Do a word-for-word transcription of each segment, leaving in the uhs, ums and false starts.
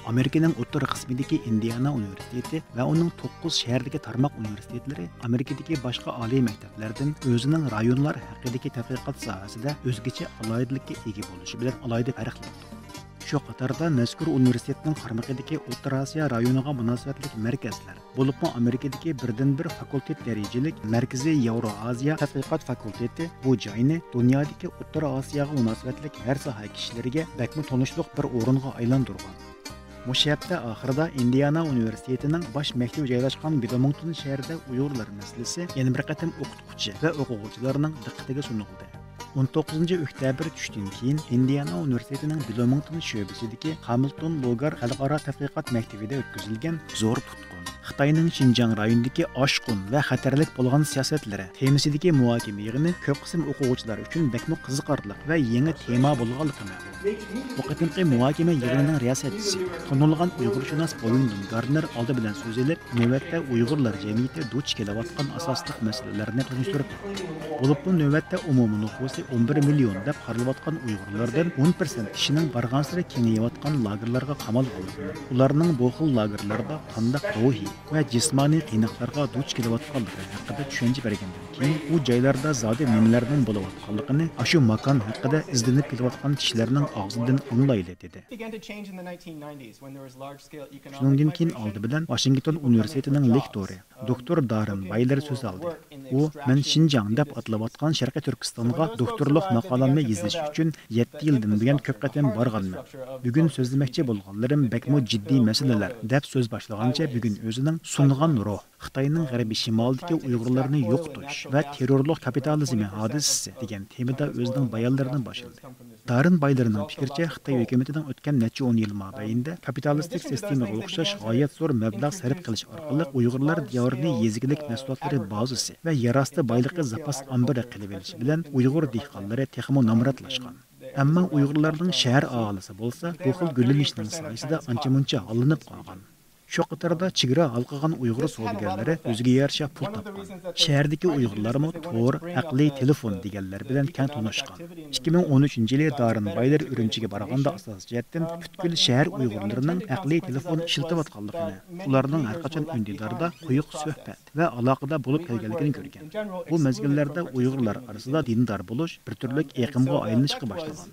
ئامېرىكىنىڭ ئوتتۇرا قىسمىدىكى ئىندىئانا ئۇنىۋېرسىتېتى ۋە ئۇنىڭ توققۇز شەھەردىكى تارماق ئۇنىۋېرسىتېتلىرى ئامېرىكىدىكى باشقا ئالىي مەكتەپلەردىن ئۆزىنىڭ رايونلار ھەققىدىكى تەتقىقات ساھەسىدە ئۆزگىچە ئالاھىدىلىككە ئىگە بولۇشى بىلەن ئالاھىدە پەرقلىنىدۇ. شۇ قاتاردا مەزكۇر ئۇنىۋېرسىتېتنىڭ قارمىقىدىكى ئوتتۇرا ئاسىيا رايونىغا مۇناسىۋەتلىك مەركەزلەر، بولۇپمۇ ئامېرىكىدىكى بىردىنبىر فاكۇلتېت دەرىجىلىك مەركىزىي ياۋرو ئازىيا تەتقىقات فاكۇلتېتى بۇ جاينى دۇنيادىكى ئوتتۇرا ئاسىياغا مۇناسىۋەتلىك ھەر ساھە كىشىلىرىگە بەكمۇ تونۇشلۇق بىر ئورۇنغا ئايلاندۇرغان. مۇشۇ ھەپتە ئاخىرىدا ئىندىئانا ئۇنىۋېرسىتېتىنىڭ باش مەكتىپى جايلاشقان بىلومىڭتون شەھىرىدە ئۇيغۇرلار مەسىلىسى يەنە بىر قېتىم ئوقۇتقۇچى ۋە ئوقۇغۇچىلارنىڭ دىققىتىگە سۇنۇلدى. ئون توققۇزىنچى ئۆكتەبىر چۈشتىن كېيىن ئىندىئانا ئۇنىۋېرسىتېتىنىڭ بىلومىڭتون شۆبىسىدىكى خامىلتون لوگار خەلقئارا تەتقىقات مەكتىپىدە ئۆتكۈزۈلگەن زور تۇتقۇن، خىتاينىڭ شىنجاڭ رايونىدىكى ئاشقۇن ۋە خەتەرلىك بولغان سىياسەتلىرى تېمىسىدىكى مۇھاكىمە يىغىنى كۆپ قىسىم ئوقۇغۇچىلار ئۈچۈن بەكمۇ قىزىقارلىق ۋە يېڭى تېما بولغانلىقى مەلۇم. بۇ قېتىمقى مۇھاكىمە يىغىنىنىڭ رىياسەتچىسى، تونۇلغان ئۇيغۇرشۇناس بويۇندون گاردنېر ئالدى بىلەن سۆز ئېلىپ، نۆۋەتتە ئۇيغۇرلار جەمئىيىتى دۇچ كېلىۋاتقان ئاساسلىق مەسىلىلەرنى تونۇشتۇرۇپ ئۆتتى. بولۇپمۇ نۆۋەتتە ئومۇمىي نوپۇسى ئون بىر مىليون دەپ قارىلىۋاتقان ئۇيغۇرلاردىن ئون پىرسەنت كىشىنىڭ بارغانسېرى كېڭىيىۋاتقان لاگېرلارغا قامالغانلىقىنى، ئۇلارنىڭ بۇ خىل لاگېرلاردا قانداق روھىي ۋە جىسمانىي قىينلىقلارغا دۇچ كېلىۋاتقانلىقى ھەققىدە چۈشەنچە بەرگەندىن كېيىن، بۇ جايلاردا زادى نېمىلەرنىڭ بولۇۋاتقانلىقىنى ئاشۇ ماكان ھەققىدە ئىزدىنىپ كېلىۋاتقان كىشىلەرنىڭ ئاغزىدىن ئاڭلايلى، دېدى. شۇنىڭدىن كېيىن ئالدى بىلەن ۋاشىنگتون ئۇنىۋېرسىتېتىنىڭ لېكتورى، دوكتور دارىن بايلېر سۆز ئالدى. ئۇ، مەن شىنجاڭ دەپ ئاتىلىۋاتقان شەرقىي تۈركىستانغا دوكتورلۇق ماقالەمنى يېزىش ئۈچۈن يەتتە يىلدىن بۇيان كۆپ قېتىم بارغانمەن. بۈگۈن سۆزلىمەكچى بولغانلىرىم بەكمۇ جىددىي مەسىلىلەر، دەپ سۆز باشلىغانچە بۈگۈن ئۆزىنىڭ سۇنغان روھ، خىتاينىڭ غەربىي شىمالىدىكى ئۇيغۇرلارنى يوقىتىش ۋە تېررورلۇق كاپىتالىزمى ھادىسىسى دېگەن تېمىدا ئۆزىنىڭ بايانلىرىنى باشلىدى. دارىن بايلېرنىڭ پىكرىچە، خىتاي ھۆكۈمىتىنىڭ ئۆتكەن نەچچە ئون يىل مابەينىدە كاپىتالىستىك سىستېمىغا ئوخشاش غايەت زور مەبلەغ سەرپ قىلىش ئارقىلىق ئۇيغۇرلار دىيارىنى يېزا ئىگىلىك مەھسۇلاتلىرى بازىسى ۋە يەر ئاستى بايلىقى زاپاس ئامبىرى قىلىۋېلىشى بىلەن ئۇيغۇر دېھقانلىرى تېخىمۇ نامراتلاشقان. ئەمما ئۇيغۇرلارنىڭ شەھەر ئاھالىسى بولسا بۇ خىل گۈللىنىشنىڭ سايىسىدا ئانچە-مۇنچە ھاللىنىپ قالغان. شۇ قاتاردا چېگرا ھالقىغان ئۇيغۇر سودىگەرلىرى ئۆزىگە يارىشا پۇل تاپقان. شەھەردىكى ئۇيغۇرلارمۇ تور، ئەقلىي تېلېفون دېگەنلەر بىلەن كەڭ تونۇشقان. ئىككى مىڭ ئون ئۈچىنچى يىلى دارىن بايلېر ئۈرۈمچىگە بارغاندا ئاساسىي جەھەتتىن پۈتكۈل شەھەر ئۇيغۇرلىرىنىڭ ئەقلىي تېلېفون ئىشلىتىۋاتقانلىقىنى، ئۇلارنىڭ ھەرقاچان ئۈندىداردا قويۇق سۆھبەت ۋە ئالاقىدار بولۇپ كەلگەنلىكىنى كۆرگەن. بۇ مەزگىللەردە ئۇيغۇرلار ئارىسىدا دىندار بولۇش بىر تۈرلۈك ئېقىمغا ئايلىنىشقا باشلىغان.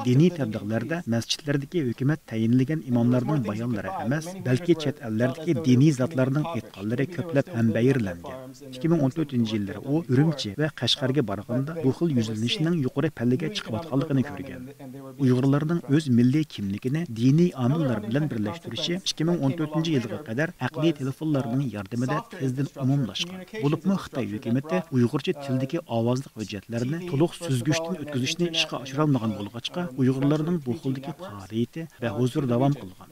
دىنىي تەبلىغلەردە مەسچىتلەردىكى ھۆكۈمەت تەيىنلىگەن ئىماملارنىڭ بايانلىرى ئەمەس، بەلكى چەت ئەللەردىكى دىنىي زاتلارنىڭ ئېيتقانلىرى كۆپلەپ ھەمبەيىرلەنگەن. ئىككى مىڭ ئون تۆتىنچى يىللىرى ئۇ ئۈرۈمچى ۋە قەشقەرگە بارغاندا بۇ خىل يۈزلىنىشنىڭ يۇقىرى پەللىگە چىقىۋاتقانلىقىنى كۆرگەن. ئۇيغۇرلارنىڭ ئۆز مىللىي كىملىكىنى دىنىي ئامىللار بىلەن بىرلەشتۈرۈشى ئىككى مىڭ ئون تۆتىنچى يىلغا قەدەر ئەقلىي تېلېفونلارنىڭ ياردىمىدە تېزدىن ئومۇملاشقان. بولۇپمۇ خىتاي ھۆكۈمىتى ئۇيغۇرچە تىلدىكى ئاۋازلىق ھۆججەتلەرنى تولۇق سۈزگۈچتىن ئۆتكۈزۈشنى ئىشقا ئاشۇرالمىغان بولغاچقا، ئۇيغۇرلارنىڭ بۇ خىلدىكى پائالىيىتى بەھۇزۇر داۋام قىلغان.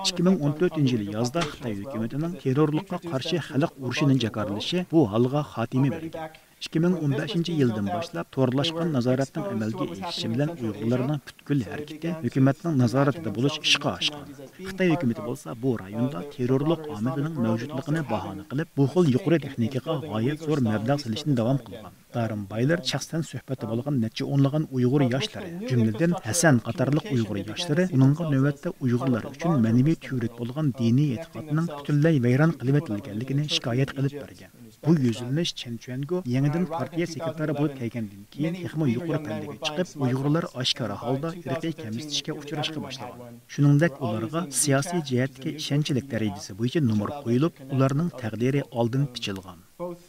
ئىككى مىڭ ئون تۆتىنچى يىلى يازدا خىتاي ھۆكۈمىتىنىڭ تېررورلۇققا قارشى خەلق ئۇرۇشىنى جاكارلىشى بۇ ھالغا خاتىمە بەرگەن. ئىككى مىڭ ئون بەشىنچى يىلدىن باشلاپ تورلاشقان نازارەتنىڭ ئەمەلگە ئېشىشى بىلەن ئۇيغۇرلارنىڭ پۈتكۈل ھەرىكىتى ھۆكۈمەتنىڭ نازارىتىدە بولۇش ئىشقا ئاشقان. خىتاي ھۆكۈمىتى بولسا بۇ رايوندا تېررورلۇق ئامىلىنىڭ مەۋجۇتلۇقىنى باھانە قىلىپ، بۇ خىل يۇقىرى تېخنىكىغا غايەت زور مەبلەغ سېلىشنى داۋام قىلغان. دارىن بايلېر شەخسەن سۆھبەتتە بولغان نەچچە ئونلىغان ئۇيغۇر ياشلىرى، جۈملىدىن ھەسەن قاتارلىق ئۇيغۇر ياشلىرى ئۇنىڭغا نۆۋەتتە ئۇيغۇرلار ئۈچۈن مەنىۋى تۈۋرۈك بولغان دىنىي ئېتىقادنىڭ پۈتۈنلەي ۋەيران قىلىۋېتىلگەنلىكىنى شىكايەت قىلىپ بەرگەن. بۇ يۈزلىنىش چېن چۈەنگو يېڭىدىن پارتىيە سېكرېتارى بولۇپ كەلگەندىن كېيىن تېخىمۇ يۇقىرى پەللىگە چىقىپ، ئۇيغۇرلار ئاشكارا ھالدا ئىرقىي كەمسىتىشكە ئۇچراشقا باشلىغان. شۇنىڭدەك ئۇلارغا سىياسىي جەھەتتىكى ئىشەنچلىك دەرىجىسى بويىچە نومۇر قويۇلۇپ، ئۇلارنىڭ تەقدىرى ئالدىن پىچىلغان.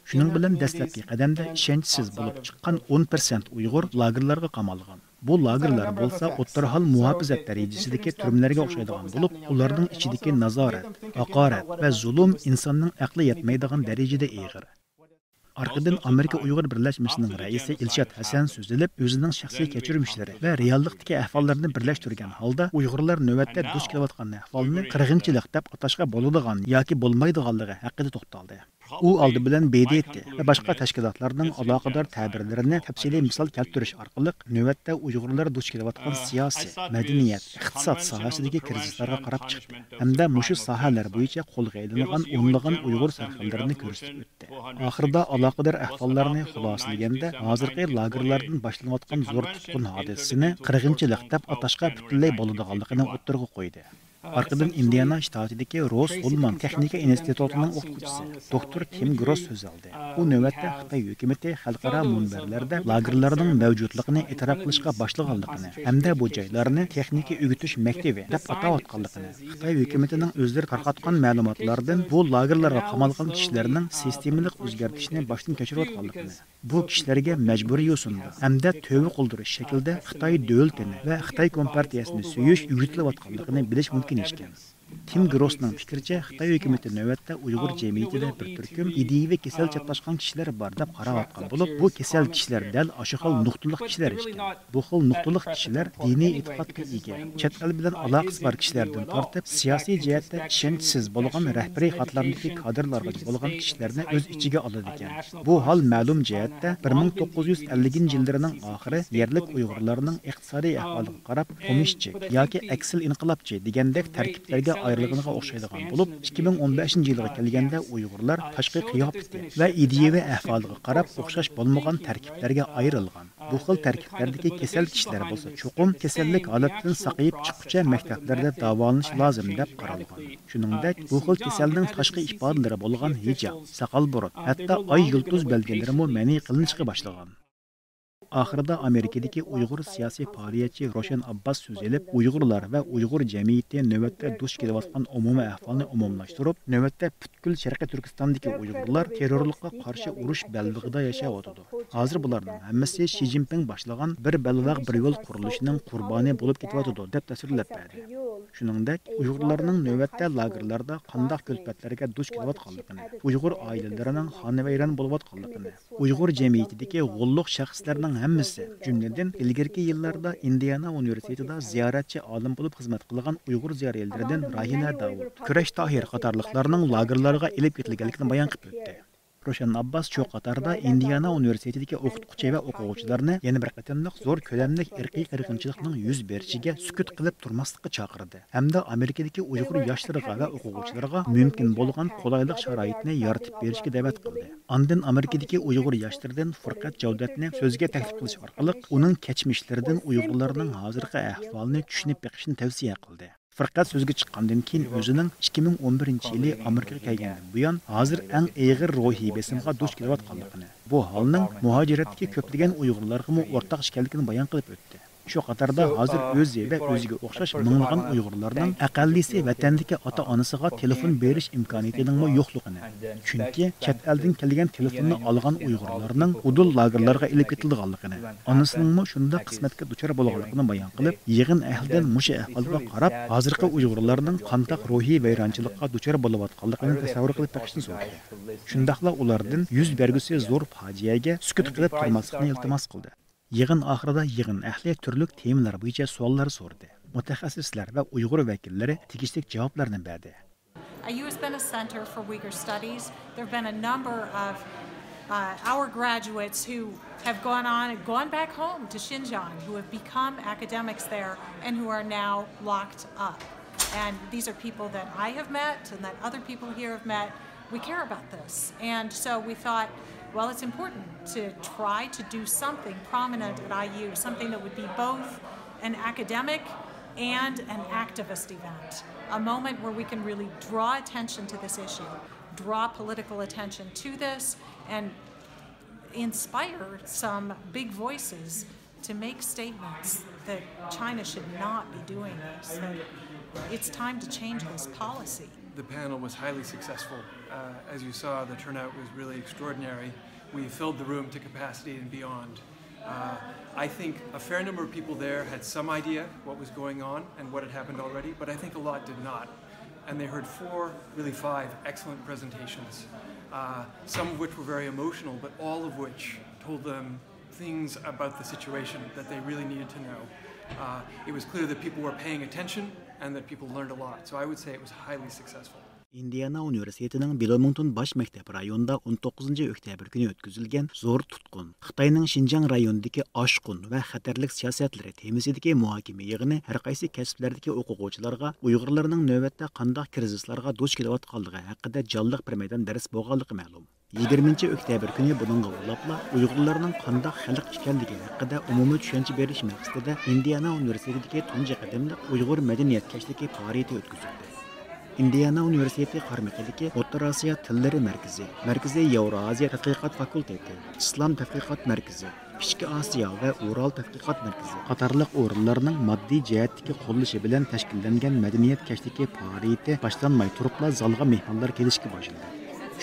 شۇنىڭ بىلەن دەسلەپكى قەدەمدە ئىشەنچسىز بولۇپ چىققان ئون پىرسەنت ئۇيغۇر لاگېرلارغا قامالغان. بۇ لاگېرلار بولسا ئوتتۇرا ھال مۇھاپىزەت دەرىجىسىدىكى تۈرمىلەرگە ئوخشايدىغان بولۇپ، ئۇلارنىڭ ئىچىدىكى نازارەت، ھاقارەت ۋە زۇلۇم ئىنساننىڭ ئەقلى يەتمەيدىغان دەرىجىدە ئېغىر. ئارقىدىن ئامېرىكا ئۇيغۇر بىرلەشمىسىنىڭ رەئىسى ئىلشات ھەسەن سۆز ئېلىپ، ئۆزىنىڭ شەخسىي كەچۈرمىشلىرى ۋە رېئاللىقتىكى ئەھۋاللىرىنى بىرلەشتۈرگەن ھالدا، ئۇيغۇرلار نۆۋەتتە دۇچ كېلىۋاتقان ئەھۋالنى قىرغىنچىلىق دەپ ئاتاشقا بولىدىغان ياكى بولمايدىغانلىقى ھەققىدە توختالدى. ئۇ ئالدى بىلەن ب د ت ۋە باشقا تەشكىلاتلارنىڭ ئالاقىدار تەبىرلىرىنى تەپسىلىي مىسال كەلتۈرۈش ئارقىلىق نۆۋەتتە ئۇيغۇرلار دۇچ كېلىۋاتقان سىياسىي، مەدەنىيەت، ئىقتىساد ساھەسىدىكى كىرىزىسلارغا قاراپ چىقتى ھەمدە مۇشۇ ساھەلەر بويىچە قولغا ئېلىنغان ئونلىغان ئۇيغۇر سەرخىللىرىنى كۆرسىتىپ ئۆتتى. ئاخىرىدا ئالاقىدار ئەھۋاللارنى خۇلاسىلىگەندە، ھازىرقى لاگېرلاردىن باشلىنىۋاتقان زور تۇتقۇن ھادىسىسىنى قىرغىنچىلىق دەپ ئاتاشقا پۈتۈنلەي بولىدىغانلىقىنى ئوتتۇرىغا قويدى. ئارقىدىن ئىندىئانا شتاتىدىكى روس ھولمان تېخنىكا ئىنستىتۇتىنىڭ ئوقۇتقۇچىسى، دوكتور تىم گروس سۆز ئالدى. ئۇ نۆۋەتتە خىتاي ھۆكۈمىتى خەلقئارا مۇنبەرلەردە لاگېرلارنىڭ مەۋجۇتلۇقىنى ئېتىراپ قىلىشقا باشلىغانلىقىنى ھەمدە بۇ جايلارنى تېخنىكا ئۆگىتىش مەكتىپى دەپ ئاتاۋاتقانلىقىنى، خىتاي ھۆكۈمىتىنىڭ ئۆزلىرى تارقاتقان مەلۇماتلاردىن بۇ لاگېرلارغا قامالغان كىشىلەرنىڭ سىستېمىلىق ئۆزگەرتىشنى باشتىن كەچۈرۈۋاتقانلىقىنى، بۇ كىشىلەرگە مەجبۇرىي يوسۇندا ھەمدە تۆۋە قىلدۇرۇش شەكلىدە خىتاي دۆلىتىنى ۋە خىتاي كومپارتىيەسىنى سۆيۈش ئۆگىتىلىۋاتقانلىقىنى بىلىش مۇمكىن ئىكەن. تىم گروسنىڭ پىكرىچە، خىتاي ھۆكۈمىتى نۆۋەتتە ئۇيغۇر جەمئىيىتىدە بىر تۈركۈم ئىدىيىۋى كېسەل چاتاشقان كىشىلەر بار دەپ قاراۋاتقان بولۇپ، بۇ كېسەل كىشىلەر دەل ئاشۇ خىل نۇقتىلىق كىشىلەر ئىكەن. بۇ خىل نۇقتىلىق كىشىلەر دىنىي ئېتىقادقا ئىگە، چەت ئەل بىلەن ئالاقىسى بار كىشىلەردىن تارتىپ، سىياسىي جەھەتتە ئىشەنچسىز بولغان رەھبىرىي قاتلامدىكى كادىرلارغىچە بولغان كىشىلەرنى ئۆز ئىچىگە ئالىدىكەن. بۇ ھال مەلۇم جەھەتتە بىر مىڭ توققۇز يۈز ئەللىكىنچى يىللىرىنىڭ ئاخىرى يەرلىك ئۇيغۇرلارنىڭ ئىقتىسادىي ئەھۋالىغا قاراپ، كوممۇنىستچى ياكى ئەكسىل ئىنقىلابچى دېگەندەك تەركىبلەرگە ئايرىلغىنىغا ئوخشايدىغان بولۇپ، ئىككى مىڭ ئون بەشىنچى يىلغا كەلگەندە ئۇيغۇرلار تاشقى قىياپىتى ۋە ئىدىيەۋى ئەھۋالىغا قاراپ ئوخشاش بولمىغان تەركىبلەرگە ئايرىلغان. بۇ خىل تەركىبلەردىكى كېسەل كىشىلەر بولسا چوقۇم كېسەللىك ھالىتىدىن ساقىيىپ چىققۇچە مەكتەپلەردە داۋالىنىش لازىم دەپ قارالغان. شۇنىڭدەك، بۇ خىل كېسەلنىڭ تاشقى ئىپادىلىرى بولغان ھىجاب، ساقال بۇرۇت، ھەتتا ئاي يۇلتۇز بەلگىلىرىمۇ مەنئى قىلىنىشقا باشلىغان. ئاخىرىدا ئامېرىكىدىكى ئۇيغۇر سىياسىي پائالىيەتچى روشەن ئابباس سۆز ئېلىپ، ئۇيغۇرلار ۋە ئۇيغۇر جەمئىيىتى نۆۋەتتە دۇچ كېلىۋاتقان ئومۇمىي ئەھۋالنى ئومۇملاشتۇرۇپ، نۆۋەتتە پۈتكۈل شەرقىي تۈركىستاندىكى ئۇيغۇرلار تېررورلۇققا قارشى ئۇرۇش بەلبېغىدا ياشاۋاتىدۇ. ھازىر بۇلارنىڭ ھەممىسى شى جىنپىڭ باشلىغان بىر بەلباغ بىر يول قۇرۇلۇشىنىڭ قۇربانى بولۇپ كېتىۋاتىدۇ، دەپ تەسۋىرلەپ بەردى. شۇنىڭدەك، ئۇيغۇرلارنىڭ نۆۋەتتە لاگېرلاردا قانداق كۈلپەتلەرگە دۇچ كېلىۋاتقانلىقىنى، ئۇيغۇر ئائىلىلىرىنىڭ خانىۋەيران بولۇۋاتقانلىقىنى، ئۇيغۇر جەمئىيىتىدىكى غوللۇق شەخسلەرنىڭ ھەممىسى، جۈملىدىن ئىلگىرىكى يىللاردا ئىندىئانا ئۇنىۋېرسىتېتىدا زىيارەتچى ئالىم بولۇپ خىزمەت قىلغان ئۇيغۇر زىيالىيلىرىدىن راھىلە داۋۇت، كۈرەش تاھىر قاتارلىقلارنىڭ لاگېرلارغا ئېلىپ كېتىلگەنلىكىنى بايان قىلىپ ئۆتتى. روشەن ئابباس شۇ قاتاردا ئىندىئانا ئۇنىۋېرسىتېتىدىكى ئوقۇتقۇچى ۋە ئوقۇغۇچىلارنى يەنە بىر قېتىملىق زور كۆلەملىك ئىرقىي قىرغىنچىلىقنىڭ يۈز بېرىشىگە سۈكۈت قىلىپ تۇرماسلىققا چاقىردى ھەمدە ئامېرىكىدىكى ئۇيغۇر ياشلىرىغا ۋە ئوقۇغۇچىلىرىغا مۇمكىن بولغان قولايلىق شارائىتنى يارىتىپ بېرىشكە دەۋەت قىلدى. ئاندىن ئامېرىكىدىكى ئۇيغۇر ياشلىرىدىن فۇرقەت جەۋدەتنى سۆزگە تەكلىپ قىلىش ئارقىلىق ئۇنىڭ كەچمىشلىرىدىن ئۇيغۇرلارنىڭ ھازىرقى ئەھۋالىنى چۈشىنىپ بېقىشنى تەۋسىيە قىلدى. فۇرقەت سۆزگە چىققاندىن كېيىن ئۆزىنىڭ ئىككى مىڭ ئون بىرىنچى يىلى ئامېرىكىغا كەلگەندىن بۇيان ھازىر ئەڭ ئېغىر روھىي بېسىمغا دۇچ كېلىۋاتقانلىقىنى، بۇ ھالنىڭ مۇھاجىرەتتىكى كۆپلىگەن ئۇيغۇرلارغىمۇ ئورتاق ئىكەنلىكىنى بايان قىلىپ ئۆتتى. شۇ قاتاردا ھازىر ئۆزى ۋە ئۆزىگە ئوخشاش مىڭلىغان ئۇيغۇرلارنىڭ ئەقەللىسى ۋەتەندىكى ئاتا-ئانىسىغا تېلېفون بېرىش ئىمكانىيىتىنىڭمۇ يوقلۇقىنى، چۈنكى چەت ئەلدىن كەلگەن تېلېفوننى ئالغان ئۇيغۇرلارنىڭ ئۇدۇل لاگېرلارغا ئېلىپ كېتىلىدىغانلىقىنى، ئانىسىنىڭمۇ شۇنداق قىسمەتكە دۇچار بولغانلىقىنى بايان قىلىپ، يىغىن ئەھلىدىن مۇشۇ ئەھۋالغا قاراپ، ھازىرقى ئۇيغۇرلارنىڭ قانداق روھىي ۋەيرانچىلىققا دۇچار بولۇۋاتقانلىقىنى تەسەۋۋۇر قىلىپ بېقىشنى سورىدى. شۇنداقلا ئۇلاردىن يۈز بەرگۈسى زور پاجىئەگە سۈكۈت قىلىپ تۇرماسلىقنى ئىلتىماس قىلدى. يىغىن ئاخىرىدا يىغىن ئەھلى تۈرلۈك تېمىلار بويىچە سوئاللار سورىدى. مۇتەخەسسىسلەر ۋە ئۇيغۇر ۋەكىللىرى تېگىشلىك جاۋابلارنى بەردى. I U has been a center for Uyghur studies. There have been a number of uh, our graduates who have gone on and gone back home to Xinjiang, who have become academics there and who are now locked up. And these are people that I have met and that other people here have met. We care about this. And so we thought, well, it's important to try to do something prominent at I U, something that would be both an academic and an activist event, a moment where we can really draw attention to this issue, draw political attention to this, and inspire some big voices to make statements that China should not be doing this, that it's time to change this policy. The panel was highly successful. Uh, as you saw, the turnout was really extraordinary. We filled the room to capacity and beyond. Uh, I think a fair number of people there had some idea what was going on and what had happened already, but I think a lot did not. And they heard four, really five, excellent presentations, uh, some of which were very emotional, but all of which told them things about the situation that they really needed to know. Uh, it was clear that people were paying attention and that people learned a lot. So I would say it was highly successful. ئىندىئانا ئۇنىۋېرسىتېتىنىڭ بىلومىڭتون باش مەكتەپ رايونىدا ئون توققۇزىنچى ئۆكتەبىر كۈنى ئۆتكۈزۈلگەن زور تۇتقۇن، خىتاينىڭ شىنجاڭ رايونىدىكى ئاشقۇن ۋە خەتەرلىك سىياسەتلىرى تېمىسىدىكى مۇھاكىمە يىغىنى ھەرقايسى كەسىپلەردىكى ئوقۇغۇچىلارغا ئۇيغۇرلارنىڭ نۆۋەتتە قانداق كىرىزىسلارغا دۇچ كېلىۋاتقانلىقى ھەققىدە جانلىق بىر مەيدان دەرس بولغانلىقى مەلۇم. يىگىرمىنچى ئۆكتەبىر كۈنى بۇنىڭغا ئۇلاپلا ئۇيغۇرلارنىڭ قانداق خەلق ئىكەنلىكى ھەققىدە ئومۇمىي چۈشەنچە بېرىش مەقسىتىدە ئىندىئانا ئۇنىۋېرسىتېتىدىكى تۇنجى قېتىملىق ئۇيغۇر مەدەنىيەت كەچلىكى پائالىيىتى ئۆتكۈزۈلدى. ئىندىئانا ئۇنىۋېرسىتېتى قارمىقىدىكى ئوتتۇرا ئاسىيا تىللىرى مەركىزى، مەركىزىي ياۋرا ئازىيا تەتقىقات فاكۇلتېتى، ئىسلام تەتقىقات مەركىزى، ئىچكى ئاسىيا ۋە ئۇرال تەتقىقات مەركىزى قاتارلىق ئورۇنلارنىڭ ماددىي جەھەتتىكى قوللىشى بىلەن تەشكىللەنگەن مەدەنىيەت كەچلىكى پائالىيىتى باشلانماي تۇرۇپلا زالغا مېھمانلار كېلىشكە باشلىدى.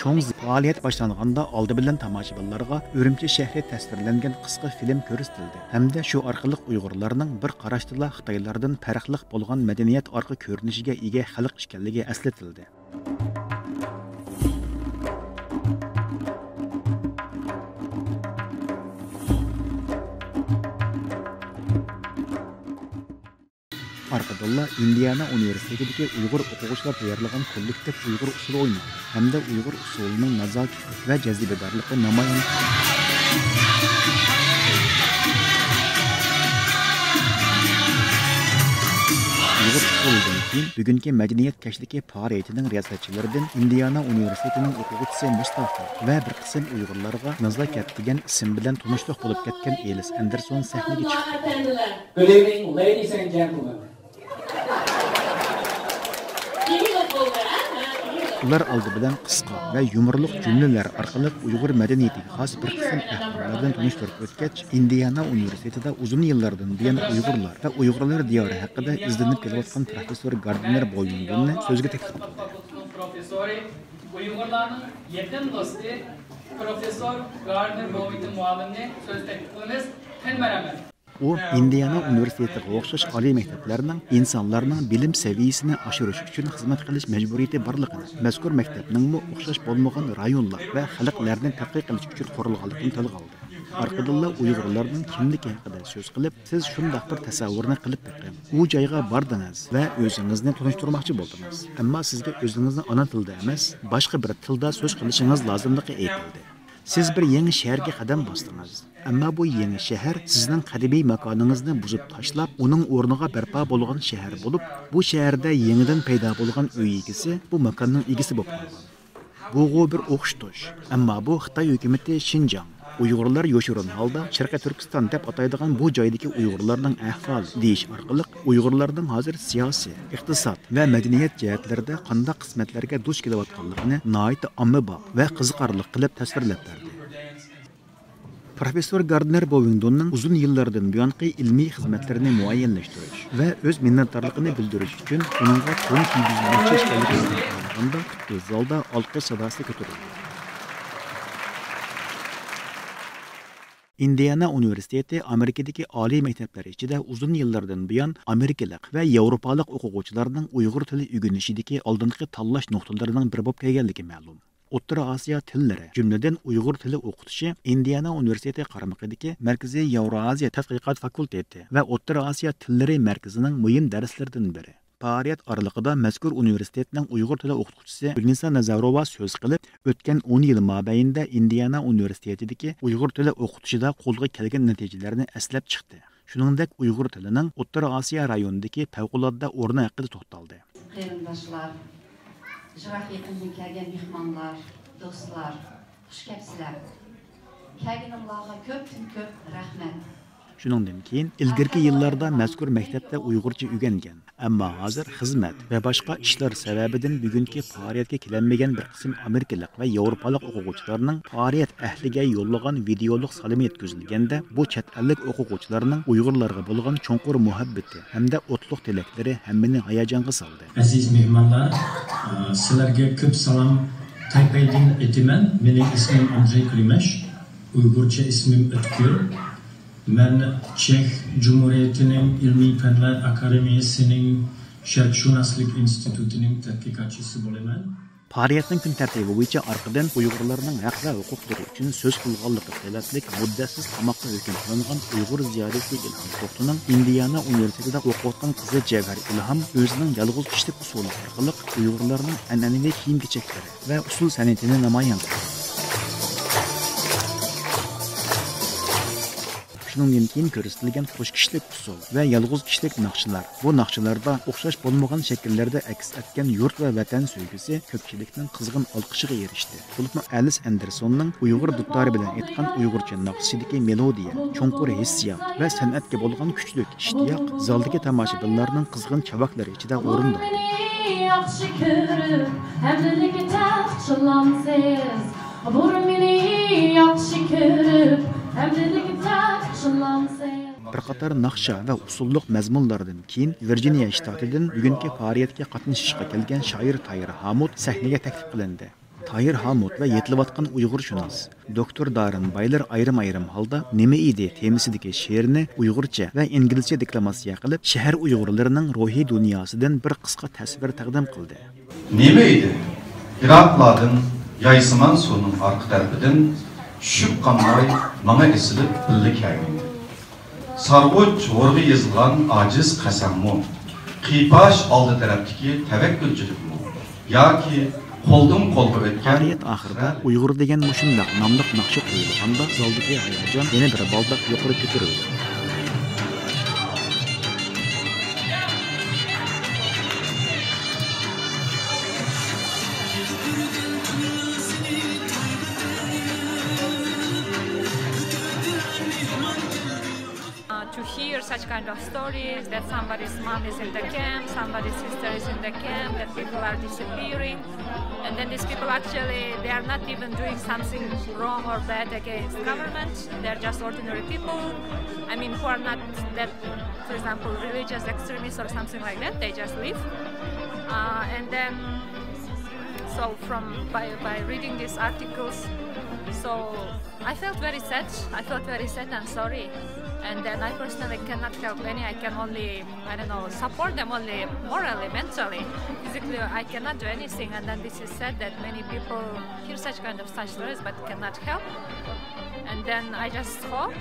چوڭ پائالىيەت باشلانغاندا ئالدى بىلەن تاماشىبىنلارغا ئۈرۈمچى شەھىرى تەسۋىرلەنگەن قىسقا فىلىم كۆرسىتىلدى ھەمدە شۇ ئارقىلىق ئۇيغۇرلارنىڭ بىر قاراشتىلا خىتايلاردىن پەرقلىق بولغان مەدەنىيەت ئارقا كۆرۈنۈشىگە ئىگە خەلق ئىكەنلىكى ئەسلىتىلدى. ئارقىدىنلا ئىندىئانا ئۇنىۋېرسىتېتىدىكى ئۇيغۇر ئوقۇغۇچىلار تەييارلىغان كوللېكتىپ ئۇيغۇر ئۇسسۇلى ئوينىدى ھەمدە ئۇيغۇر ئۇسسۇلىنىڭ نازاكەتلىك ۋە جاذىبىدارلىقى نامايان قىلدى. ئۇيغۇر ئۇسسۇلىدىن كېيىن بۈگۈنكى مەدەنىيەت كەچلىكى پائالىيىتىنىڭ رىياسەتچىلىرىدىن ئىندىئانا ئۇنىۋېرسىتېتىنىڭ ئوقۇغۇچىسى مۇستافا ۋە بىر قىسىم ئۇيغۇرلارغا نازاكەت دېگەن ئىسىم بىلەن تونۇشلۇق بولۇپ كەتكەن ئېلىس ئەندېرسون سەھنىگە چىقتى. Good evening, ladies and gentlemen. ئۇلار ئالدى بىلەن قىسقا ۋە يۇمۇرلۇق جۈملىلەر ئارقىلىق ئۇيغۇر مەدەنىيىتىگە خاس بىر قىسىم ئەھۋاللار بىلەن تونۇشتۇرۇپ ئۆتكەچ، ئىندىئانا ئۇنىۋېرسىتېتىدا ئۇزۇن يىللاردىن بۇيان ئۇيغۇرلار ۋە ئۇيغۇرلار دىيارى ھەققىدە ئىزدىنىپ كېلىۋاتقان پروفېسسور گاردنېر بويىڭدۇننى سۆزگە تەكلىپ قىلدى. پروفېسسورى، ئۇيغۇرلارنىڭ يېقىن دوستى پروفېسسور گاردنېر بويىڭدۇن مۇئەللىمنى سۆز تەكلىپ قىلىمىز. قېنى مەرھەمەت. ئۇ ئىندىئانا ئۇنىۋېرسىتېتىغا ئوخشاش ئالىي مەكتەپلەرنىڭ ئىنسانلارنىڭ بىلىم سەۋىيەسىنى ئاشۇرۇش ئۈچۈن خىزمەت قىلىش مەجبۇرىيىتى بارلىقىنى، مەزكۇر مەكتەپنىڭمۇ ئوخشاش بولمىغان رايونلار ۋە خەلقلەرنى تەتقىق قىلىش ئۈچۈن قۇرۇلغانلىقىنى تىلغا ئالدى. ئارقىدىنلا ئۇيغۇرلارنىڭ كىملىكى ھەققىدە سۆز قىلىپ، سىز شۇنداق بىر تەسەۋۋۇرنى قىلىپ بېقىڭ. ئۇ جايغا باردىڭىز ۋە ئۆزىڭىزنى تونۇشتۇرماقچى بولدىڭىز. ئەمما سىزگە ئۆزىڭىزنىڭ ئانا تىلىدا ئەمەس، باشقا بىر تىلدا سۆز قىلىشىڭىز لازىملىقى ئېيتىلدى. سىز بىر يېڭى شەھەرگە قەدەم باستىڭىز. ئەمما بۇ يېڭى شەھەر سىزنىڭ قەدىمىي ماكانىڭىزنى بۇزۇپ تاشلاپ، ئۇنىڭ ئورنىغا بەرپا بولغان شەھەر بولۇپ، بۇ شەھەردە يېڭىدىن پەيدا بولغان ئۆي ئىگىسى بۇ ماكاننىڭ ئىگىسى بولۇپ قالغان. بۇغۇ بىر ئوخشىتىش. ئەمما بۇ خىتاي ھۆكۈمىتى شىنجاڭ، ئۇيغۇرلار يوشۇرۇن ھالدا شەرقىي تۈركىستان دەپ ئاتايدىغان بۇ جايدىكى ئۇيغۇرلارنىڭ ئەھۋالى دېيىش ئارقىلىق ئۇيغۇرلارنىڭ ھازىر سىياسىي، ئىقتىساد ۋە مەدەنىيەت جەھەتلىرىدە قانداق قىسمەتلەرگە دۇچ كېلىۋاتقانلىقىنى ناھايىتى ئاممىباب ۋە قىزىقارلىق قىلىپ تەسۋىرلەپ بەردى. پروفېسسور گاردنېر بوۋىڭدوننىڭ ئۇزۇن يىللاردىن بۇيانقى ئىلمىي خىزمەتلىرىنى مۇئەييەنلەشتۈرۈش ۋە ئۆز مىننەتدارلىقىنى بىلدۈرۈش ئۈچۈن ئۇنىڭغا تونۇش كىيگۈزمەكچى ئىكەنلىكىنى ئاڭلىغاندا، پۈتكۈل زالدا ئالقىش ساداسى كۆتۈرۈلدى. ئىندىئانا ئۇنىۋېرسىتېتى ئامېرىكىدىكى ئالىي مەكتەپلەر ئىچىدە ئۇزۇن يىللاردىن بۇيان ئامېرىكىلىق ۋە ياۋروپالىق ئوقۇغۇچىلارنىڭ ئۇيغۇر تىلى ئۆگىنىشىدىكى ئالدىنقى تاللاش نۇقتىلىرىنىڭ بىرى بولۇپ كەلگەنلىكى مەلۇم. ئوتتۇرا ئاسىيا تىللىرى، جۈملىدىن ئۇيغۇر تىلى ئوقۇتۇشى ئىندىئانا ئۇنىۋېرسىتېتى قارمىقىدىكى مەركىزىي ياۋرا ئازىيا تەتقىقات فاكۇلتېتى ۋە ئوتتۇرا ئاسىيا تىللىرى مەركىزىنىڭ مۇھىم دەرسلىرىدىن بىرى. پائالىيەت ئارىلىقىدا مەزكۇر ئۇنىۋېرسىتېتنىڭ ئۇيغۇر تىلى ئوقۇتقۇچىسى گۈلنىسا نەزەروۋا سۆز قىلىپ، ئۆتكەن ئون يىل مابەينىدە ئىندىئانا ئۇنىۋېرسىتېتىدىكى ئۇيغۇر تىلى ئوقۇتۇشىدا قولغا كەلگەن نەتىجىلەرنى ئەسلەپ چىقتى. شۇنىڭدەك ئۇيغۇر تىلىنىڭ ئوتتۇرا ئاسىيا رايونىدىكى پەۋقۇلئاددە ئورنى ھەققىدە توختالدى. قېرىنداشلار، يىراق يېقىندىن كەلگەن مېھمانلار، دوستلار، خۇش كەپسىلەر. كەلگىنىڭلارغا كۆپتىن كۆپ رەھمەت. شۇنىڭدىن كېيىن ئىلگىرىكى يىللاردا مەزكۇر مەكتەپتە ئۇيغۇرچە ئۆگەنگەن، ئەمما ھازىر خىزمەت ۋە باشقا ئىشلار سەۋەبىدىن بۈگۈنكى پائالىيەتكە كېلەلمىگەن بىر قىسىم ئامېرىكىلىق ۋە ياۋروپالىق ئوقۇغۇچىلارنىڭ پائالىيەت ئەھلىگە يوللىغان ۋىدېئولۇق سالىمى يەتكۈزۈلگەندە، بۇ چەت ئەللىك ئوقۇغۇچىلارنىڭ ئۇيغۇرلارغا بولغان چوڭقۇر مۇھەببىتى ھەمدە ئوتلۇق تىلەكلىرى ھەممىنى ھاياجانغا سالدى. ئەزىز مېھمانلار، ئە، سىلەرگە كۆپ سالام تەيپەيدىن ئېيتىمەن. مېنىڭ ئىسمىم ئاندرېي كلىمەش، ئۇيغۇرچە ئىسمىم ئۆتكۈر. مەن چېخ جۇمھۇرىيىتىنىڭ ئىلمىي پەنلەر ئاكادېمىيەسىنىڭ شەرقشۇناسلىق ئىنستىتۇتىنىڭ تەتقىقاتچىسى بولىمەن. پائالىيەتنىڭ كۈن تەرتىپى بويىچە ئارقىدىن ئۇيغۇرلارنىڭ ھەق ۋە ھوقۇقلىرى ئۈچۈن سۆز قىلغانلىقى سەۋەبلىك مۇددەتسىز قاماققا ھۆكۈم قىلىنغان ئۇيغۇر زىيالىيسى ئىلھام توختىنىڭ ئىندىيانا ئۇنىۋېرسىتېتىدا ئوقۇۋاتقان قىزى جەۋھەر ئىلھام ئۆزىنىڭ يالغۇز كىشىلىك ئۇسسۇلى ئارقىلىق ئۇيغۇرلارنىڭ ئەنئەنىۋى كىيىم-كېچەكلىرى ۋە ئۇسسۇل سەنئىتىنى نامايان قىلدى. شۇنىڭدىن كېيىن كۆرسىتىلگەن قوش كىشىلىك ئۇسسۇل ۋە يالغۇز كىشىلىك ناخشىلار، بۇ ناخشىلاردا ئوخشاش بولمىغان شەكىللەردە ئەكس ئەتكەن يۇرت ۋە ۋەتەن سۆيگۈسى كۆپچىلىكنىڭ قىزغىن ئالقىشىغا ئېرىشتى. بولۇپمۇ ئەلىس ئەندېرسوننىڭ ئۇيغۇر دۇتارى بىلەن ئېيتقان ئۇيغۇرچە ناخشىسىدىكى مېلودىيە، چوڭقۇر ھېسسىيات ۋە سەنئەتكە بولغان كۈچلۈك ئىشتىياق زالدىكى تاماشىبىنلارنىڭ قىزغىن چاۋاكلىرى ئىچىدە ئورۇن ئالدى. ياخشى كۆرۈپ، ئەمدىلىك تاقچىلامسىز. بۇرمىنى ياخشى كۆرۈپ، ئەمدىلىك تاقچىلامسىز. بىر قاتار ناخشا ۋە ئۇسسۇللۇق مەزمۇنلاردىن كېيىن، ۋىرجىنىيە شتاتىدىن بۈگۈنكى پائالىيەتكە قاتنىشىشقا كەلگەن شائىر تاھىر ھامۇت سەھنىگە تەكلىپ قىلىندى. تاھىر ھامۇت ۋە يېتىلىۋاتقان ئۇيغۇرشۇناس دوكتور دارىن بايلېر ئايرىم-ئايرىم ھالدا نېمە ئىدى تېمىسىدىكى شېئىرنى ئۇيغۇرچە ۋە ئىنگلىزچە دېكلاماتسىيە قىلىپ، شەھەر ئۇيغۇرلىرىنىڭ روھىي دۇنياسىدىن بىر قىسقا تەسۋىر تەقدىم قىلدى. نېمە ئىدى؟ يىراقلاردىن يايسىمان سۇنىڭ ئارقا تەرىپىدىن چۈشۈپ قالماي ماڭا ئېسىلىپ بىللە كەلگىنى. سارغۇچ ھورغا يېزىلغان ئاجىز قەسەممۇ، قىيپاش ئالدى تەرەپتىكى تەۋەككۈلچىلىكمۇ ياكى قولدىن قولغا ئۆتكەن پائالىيەت ئاخىرىدا ئۇيغۇر دېگەن مۇشۇنداق ناملىق ناخشا قويۇلغاندا، زالدىكى ھاياجان يەنە بىر بالداق يۇقىرى كۆتۈرۈلدى. Uh, to hear such kind of stories that somebody's mom is in the camp, somebody's sister is in the camp, that people are disappearing, and then these people actually, they are not even doing something wrong or bad against government. They're just ordinary people. I mean, who are not that, for example, religious extremists or something like that. They just live. Uh, and then, so from by, by reading these articles, so I felt very sad. I felt very sad and sorry. And then I personally cannot help any. I can only, I don't know, support them only morally, mentally. Physically, I cannot do anything. And then this is sad that many people hear such kind of such stories but cannot help. And then I just hope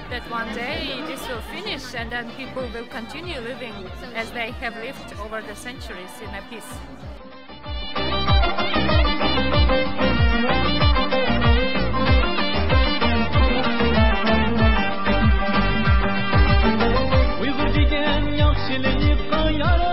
that one day this will finish and then people will continue living as they have lived over the centuries in a peace. ئۇيغۇر دېگەن ياخشىلىققا يار